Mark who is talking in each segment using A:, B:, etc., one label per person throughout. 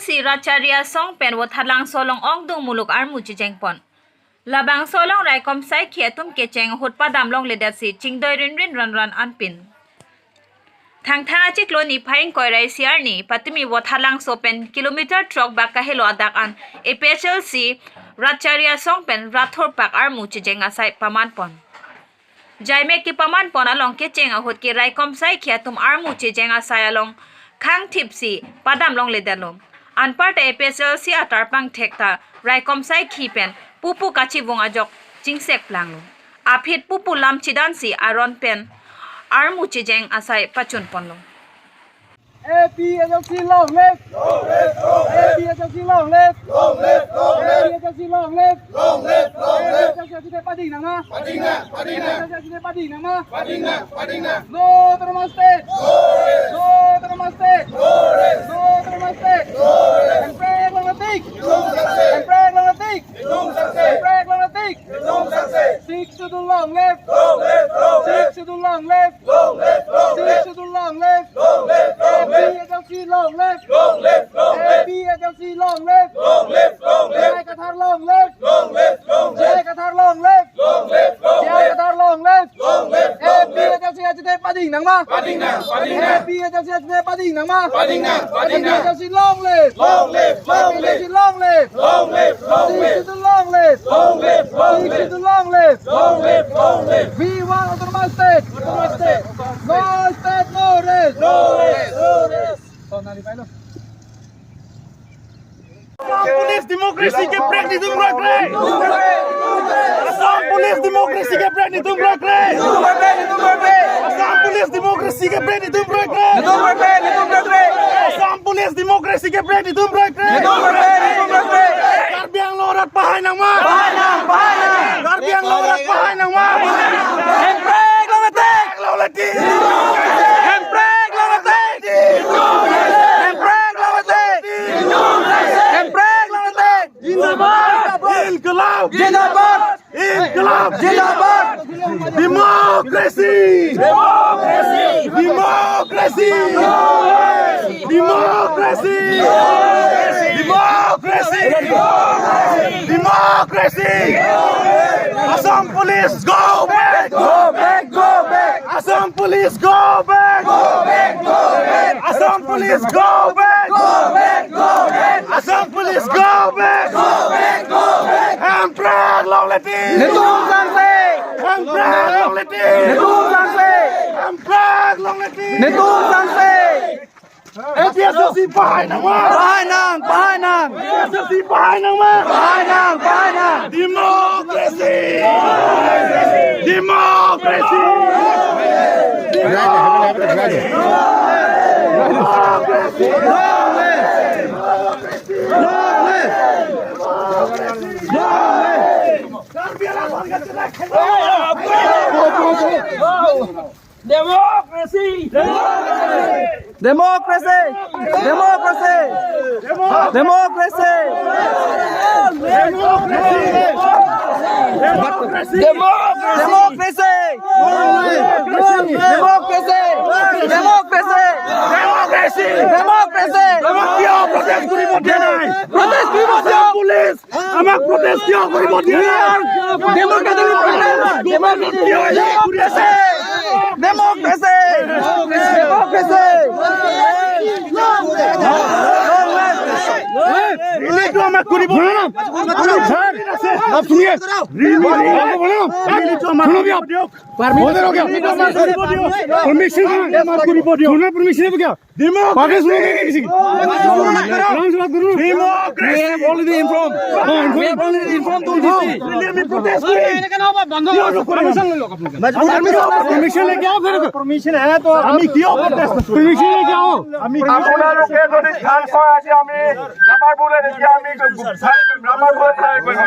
A: si Racharia song pen wothalang solong ong dung muluk armu chijeng pon. Labang solong raikom sai khiatum ke cheng hutpa damlong ledat si chingdoi rin rin ran ran anpin. Thang thang achik lo ni phaing koirai siar ni patimi wothalang so pen kilometer truck ba kahelo adak an APSL si Racharia song pen rathor pak armu chijeng asai paman pon. Jaime ki paman pon along ke cheng ahut ki raikom sai khiatum armu chijeng asai along khang thip si padam long ledalom. Anpart APSL si atar pang thekta raikom sai khi pen pupu kachi wong ajok chingsek planglo. Aphit pupu lam chidan si aron pen armu chijeng asai pachun ponlo.
B: APSLC long live! Long live, long live! APSLC long live! Long live, long live! APSLC long live! Long live, long live! APSLC pading nama! Pading na, pading na! APSLC pading nama! Pading na, pading na! No autonomous state! No rest! No autonomous state! No rest! No autonomous state! No rest! And pray long latik! And pray long latik! And pray long latik! Six to the long left! Long live, long live! Six to the long left! Long live, long live! Six to the long left! Long live, long live! APSLC long live! Long live, long live! APSLC long live! Long live, long live! Jai Kathar long live! Long live, long live! Jai Kathar long live! Long live, long live! Jai Kathar long live! Long live, long live! APSLC ajite pading nangma! Pading na, pading na! APSLC ajite pading nangma! Pading na, pading na! APSLC long live! Long live, long live! APSLC long live! Long live, long live! Six to the long live! Long live, long live! Six to the long live! Long live, long live! We want autonomous state! Autonomous state! No state, no rest! No rest, no rest!
C: Police democracy ke break ni tum rak re. Assam police democracy ke break ni tum rak re. Assam police democracy ke break ni tum rak re. Assam police democracy ke break ni tum rak re. Karbi Anglong rat pahai nang ma. Karbi Anglong rat pahai nang ma.
B: Emprek long latik!
C: Long latik.
B: Emprek long latik! Emprek long latik! Emprek long latik!
C: Inqilab.
B: Jindabad!
C: Inqilab.
B: Jindabad!
C: Democracy! Democracy! Democracy! Democracy! Democracy! Democracy! Assam police go back!
B: Go back! Go back!
C: Assam police go back!
B: Go back! Go back!
C: Assam police go back!
B: Go back! Go back!
C: Assam police go back!
B: Go back! Go back!
C: Emperor long live!
B: Nitum Sangse!
C: Emperor long live!
B: Nitum Sangse!
C: Emperor long live!
B: Nitum Sangse!
C: APSLC pahay nang ma!
B: Pahay nang! Pahay nang!
C: APSLC pahay nang ma!
B: Pahay nang! Pahay nang!
C: Democracy! Democracy! Democracy! Democracy!
B: Long live! Long live! Long live!
D: Democracy!
B: Democracy! Democracy! Democracy!
C: Democracy!
B: Democracy! Democracy! Democracy!
C: Democracy!
B: Democracy!
C: আমাক কিয় protest কৰিব দিয়া নাই?
B: Protest কৰিব দিয়ক!
C: Police আমাক protest কিয় কৰিব দিয়া নাই?
B: Democratically protest!
C: কিয় এনেকে কৰি আছে?
B: Democracy! Democracy!
C: ৰিলিটো আমাক কৰিব
E: आप सुनिए
C: ৰিলিটো আমাক কৰিব দিয়ক।
E: उधर हो गया
C: ৰিলিটো আমাক কৰিব দিয়ক।
E: परमिशन
C: আমাক কৰিব দিয়ক।
E: सुनना परमिशन है क्या बातें सुनोगे क्या किसी की आराम से बात करो ना।
C: Democracy!
B: Already informed. We have already informed to DC.
C: Rally আমি প্ৰটেষ্ট কৰিম। কিয় নকৰিম?
E: परमिशन लेके आओ फिर
C: Permission है तो আমি কিয় প্ৰটেষ্ট নকৰিম?
E: परमिशन लेके आओ
C: আমি
F: আপোনালোকে যদি ধ্যান কৰে আজি আমি ৰাবাৰ বুলেট এতিয়া আমি ৰাবাৰ বুলেট ফায়াৰ কৰিম।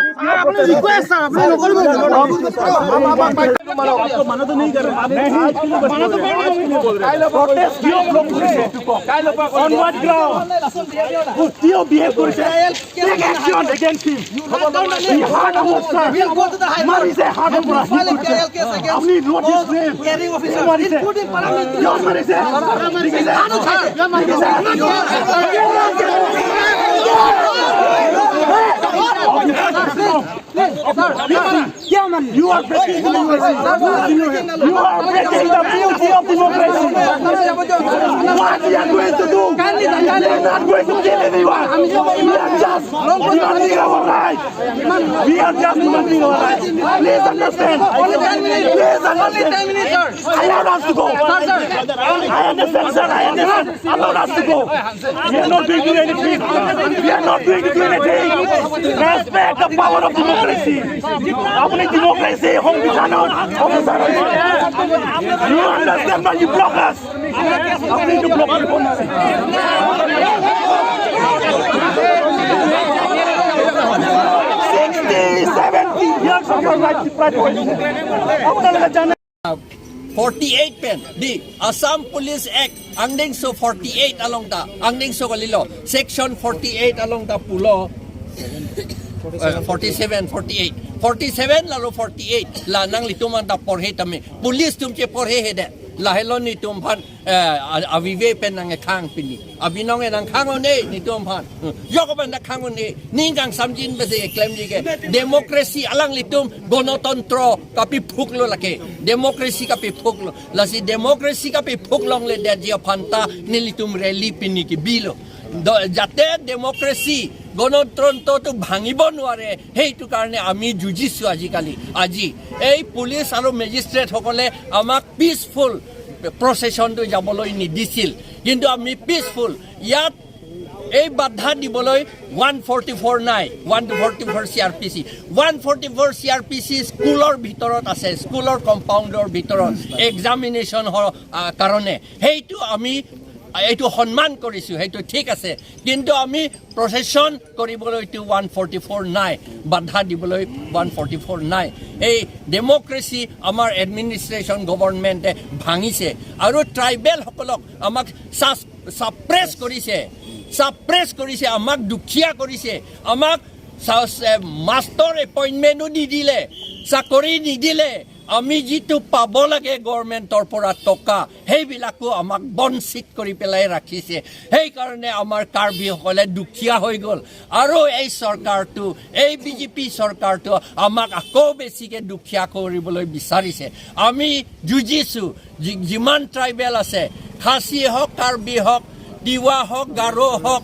C: প্ৰটেষ্ট কিয় ব্লক কৰিছে এইটো কওক। On what ground? কিয় বিহেভ কৰিছে? Take action against him. He hurt our sir. মাৰিছে হাতৰ পৰা hit কৰিছে। আপুনি note his name. মাৰিছে। কিয় মাৰিছে? দেখিছে? দেখিছে? You are breaking democracy. You are breaking the beauty of democracy. What we are going to do? We are not going to kill anyone. We are just demanding our right. We are just demanding our right. Please understand. Please understand. Allow us to go. I understand, sir. I understand. Allow us to go. We are not going to do anything. We are not going to do anything. Respect the power of democracy. আপুনি democracy সংবিধানত officer হৈছে। You understand, but you block us. আপুনি এইটো block কৰিব নোৱাৰে। 60, 70 years of your life deprived হৈছে। আপোনালোকে জানে।
D: 48 pen di Assam Police Act angding so 48 along ta angding so kalilo section 48 along ta pulo 47, 48, 47 lalo 48 la nang lituman ta porhe tami police tumche porhe hede lahelo ni tum phan avive pen nang khang pini avinong nang khang one ni tum phan yokoban na khang one ningang samjin bese claim jige democracy alang litum গণতন্ত্ৰ কাপি ফুকলো লাগে democracy কাপি ফুকলো lasi democracy kapi phuklong le de jia phanta ni litum rally pini ki bilo যাতে democracy গণতন্ত্ৰটো ভাঙিব নোৱাৰে, সেইটো কাৰণে আমি যুঁজিছোঁ। আজিকালি আজি এই পুলিচ আৰু মেজিষ্ট্ৰেটসকলে আমাক পিচফুল প্ৰচেছনটো যাবলৈ নিদিছিল, কিন্তু আমি পিচফুল ইয়াত এই বাধা দিবলৈ 144 নাই। 144 CrPC, 144 CrPC স্কুলৰ ভিতৰত আছে, স্কুলৰ কম্পাউণ্ডৰ ভিতৰত এক্সামিনেশ্যন কাৰণে। সেইটো আমি এইটো সন্মান কৰিছোঁ, সেইটো ঠিক আছে। কিন্তু আমি প্ৰচেছন কৰিবলৈতো 144 নাই, বাধা দিবলৈ 144 নাই। এই ডেম'ক্ৰেচি আমাৰ এডমিনিষ্ট্ৰেশ্যন গভৰ্ণমেণ্টে ভাঙিছে আৰু ট্ৰাইবেলসকলক আমাক ছাপ্ৰেছ কৰিছে, ছাপ্ৰেছ কৰিছে, আমাক দুখীয়া কৰিছে, আমাক মাষ্টৰ এপইণ্টমেণ্টো নিদিলে, চাকৰি নিদিলে। আমি যিটো পাব লাগে গভৰ্ণমেণ্টৰ পৰা টকা, সেইবিলাকো আমাক বঞ্চিত কৰি পেলাই ৰাখিছে। সেইকাৰণে আমাৰ কাৰ্বিসকলে দুখীয়া হৈ গ'ল আৰু এই চৰকাৰটো, এই বিজেপি চৰকাৰটো আমাক আকৌ বেছিকৈ দুখীয়া কৰিবলৈ বিচাৰিছে। আমি যুঁজিছোঁ। যিমান ট্ৰাইবেল আছে, খাচী হওক, কাৰ্বি হওক, তিৱা হওক, গাৰো হওক,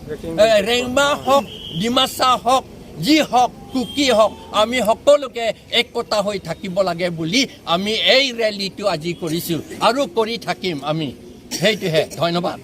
D: ৰেংমা হওক, ডিমাচা হওক, যি হওক, কুকি হওক, আমি সকলোকে একতা হৈ থাকিব লাগে বুলি আমি এই ৰেলীটো আজি কৰিছোঁ আৰু কৰি থাকিম আমি। সেইটোহে, ধন্যবাদ।